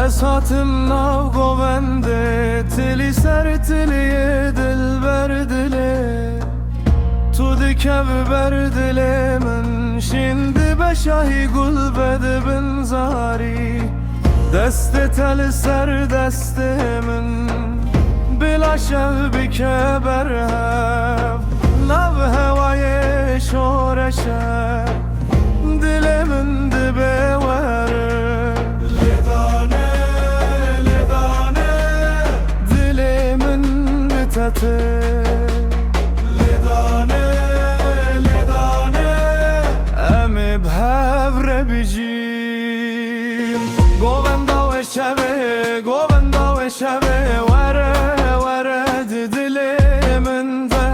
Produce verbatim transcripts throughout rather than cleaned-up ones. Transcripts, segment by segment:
Ez hatim nav govendê, tilî ser tiliyê dilber dilê. Tu dikev ber dilê min, şîn dibe şahî gul be di bin zarî. Destê te li ser destê min, bila şev bike berhev. Nav hewayê şoreşe, dilê min dibe wer. Lêdane, lêdane, dilê min bi te tê. Lêdane, lêdane, em ê bi hev re bijîn. Govenda wê şevê, govenda wê şevê, were, were di dilê min de.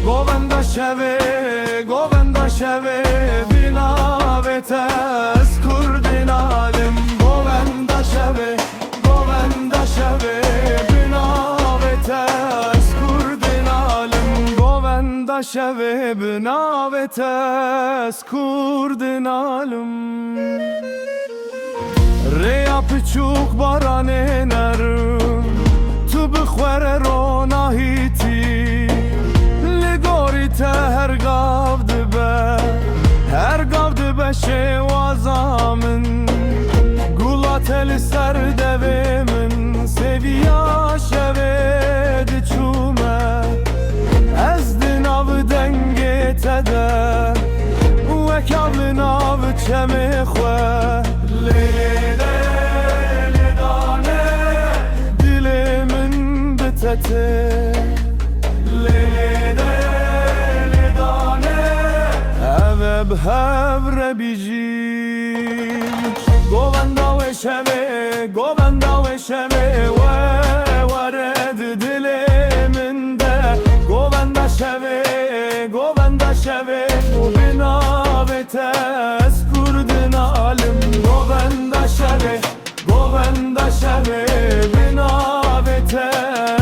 Govenda şevê, govenda şevê, bi navê te ez kurdinalim. Govenda şevê, govenda şevê, bi navê te ez kurdinalim. Govenda şevê, bi navê te ez kurdinalim. Rêya piçûk baranê nerm, tu bi xwe re ronahîtî. Li gorî te her gav dibe, her gav dibe şêwaza min. Gula te li ser devê min, sêviya şevê diçûme. Ez di nav dengê te de, wek av li nav çemê xwe. Lê lê de lê dane, dilê min bi te tê. Lê lê de lê dane, ev e bi hev re bijîn. Govenda wê şevê, govenda wê şevê, we were di dilê min de. Govenda şevê, govenda şevê, bi navê te ez kurdinalim. Govenda şevê, govenda şevê, bi navê te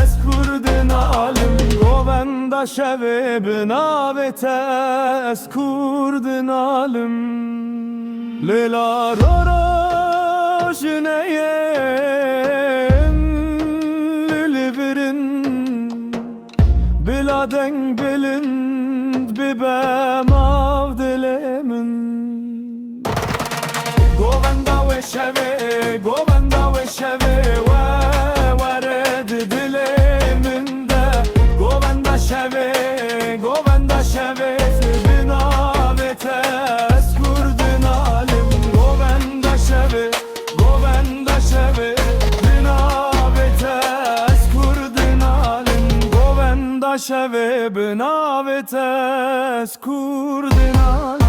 ez kurdinalim. Govenda şevê, bi navê te ez kurdinalim. Lêla roro jineyên li vir in, bila deng bilind bibe mav dilê min. Govenda wê şevê, govenda wê şevê, we were di dilê min de. Govenda şevê, govenda şevê, bi navê te ez kurdinalim. Govenda şevê, govenda şevê, bi navê te ez kurdinalim. Govenda şevê, bi navê te ez kurdinalim.